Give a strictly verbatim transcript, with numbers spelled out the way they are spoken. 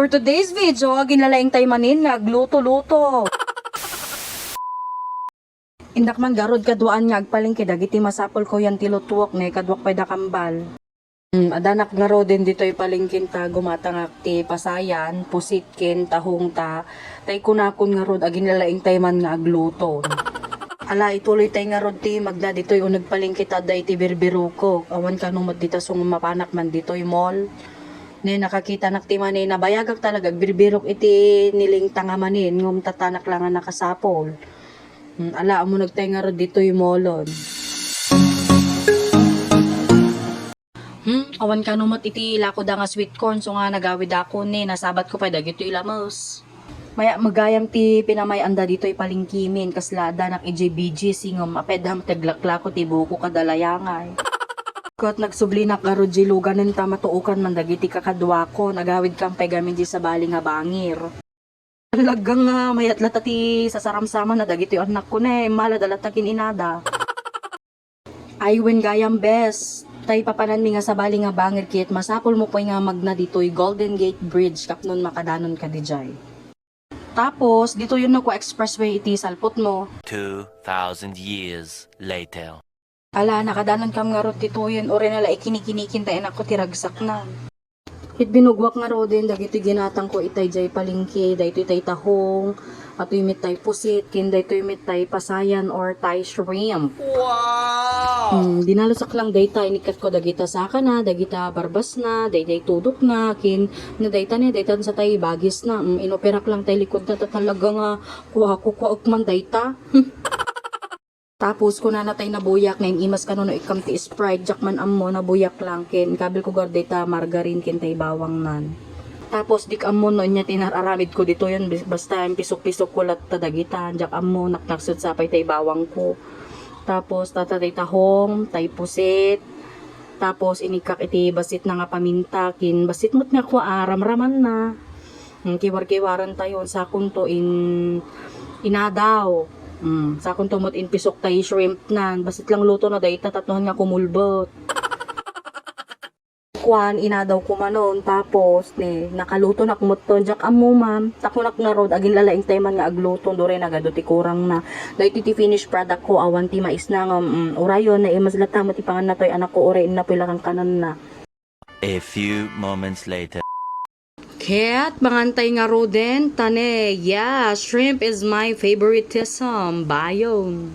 For today's video, aginlalaing tay manen nga agluto-luto. Innak man garud kaduaan nga agpalengke dagiti masapulko yan ti lutuok ne kaduak pay da kambal. Hmm, addanak ngaruden ditoy palengken ta gumatangak ti pasayan, pusit ken tahong ta, tay kunakon ngarud aginlalaing tay man nga agluto. Ala, ituloy tay ngarud ti magna ditoy uneg palengke ta adda iti birbirokko. Awan kano met dita sungum mapanak man ditoy mall. Ne, nakakitanak ti mani, nabayagak talaga agbirbirok iti nilingtang a manen, ngem tatanak la nga nakasapul. Hmm, ala, ammo nagtay ngarud ditoy molon. Hmm, awan kano met iti lakoda nga sweet corn, so nga nagawidakon ne, nasabatko pay dagitoy lames. Maya, magayam ti pinamay-anda ditoy palengkemin, kasla addanak idiay B G C ngem apay da met aglaklako ti buko kada layangay. Ket nagsublinak garud diay luganen ta matuokan man dagiti kakaduakon, agawidkan pay gamin diay sabali nga bangir. Talaga nga mayat latta ti sasaramsamanna dagitoy annakko ne, immala da latta ken inada. Ay, wen gayam, bes. Tay papananmi nga sabali nga bangir ket masapulmo pay nga magna ditoy Golden Gate Bridge tapnon makadanonka didiay. Tapos, ditoy Unoko Expressway iti salputmo. Two thousand years later. Ala, nakadanonkam ngarud ditoyen, uray na la ikinikinikin ta inakko ti ragsakna. Ket binugwak ngaruden dagiti ginatangko itay diay palengke, daytoy tay tahong, atoy met tay pusit, ken daytoy met tay pasayan or tay shrimp. Wow! Hmm, dinalusak lang dayta, inikkatko dagita sakana, dagita barbasna, daydiay tudokna, ken no dayta ne, dayta sa tay bagisna. Hmm, inoperak lang tay likudna, ta talaga nga kuakukuaek man dayta. Hmm. Tapos, kunana tay nabuyak, nga im-imas kano no ikkam ti Sprite, diak man ammo, nabuyak lang, ken kabilko garud dayta margarine, ken tay bawangnan. Tapos, dik ammo no ania ti nar-aramidko ditoyen, bis-, basta impisok-pisokko latta dagita, diak ammo, naknakset sa pay tay bawangko. Tapos, tata tay tahong, tay pusit, tapos, inikkak iti bassit na nga paminta, ken bassit met nga kua, ah, ramramanna. Hmm, kiwar-kiwaran tayo, sakonto in-, inadaw. Hmm, sakonto met impisok tay shrimp nan. Bassit lang luto na dayta, tapno nga kumulbet. Kuan, inadaw ko manon, tapos, ne, nakaluto nak met ton. Diak ammo, ma'am. Takunak ngarud, aginlalaing tay man nga agluto, duray nagadu ti kurang na. Daytoy ti finished product ko, awan ti mais na nga, mm, urayon, naimas latta met ti pangan na toy anak ko, uray inna pay la kankanan na. A few moments later. Ket, mangantay ngaruden, ta ne, yeah, shrimp is my favoritism. Bayon.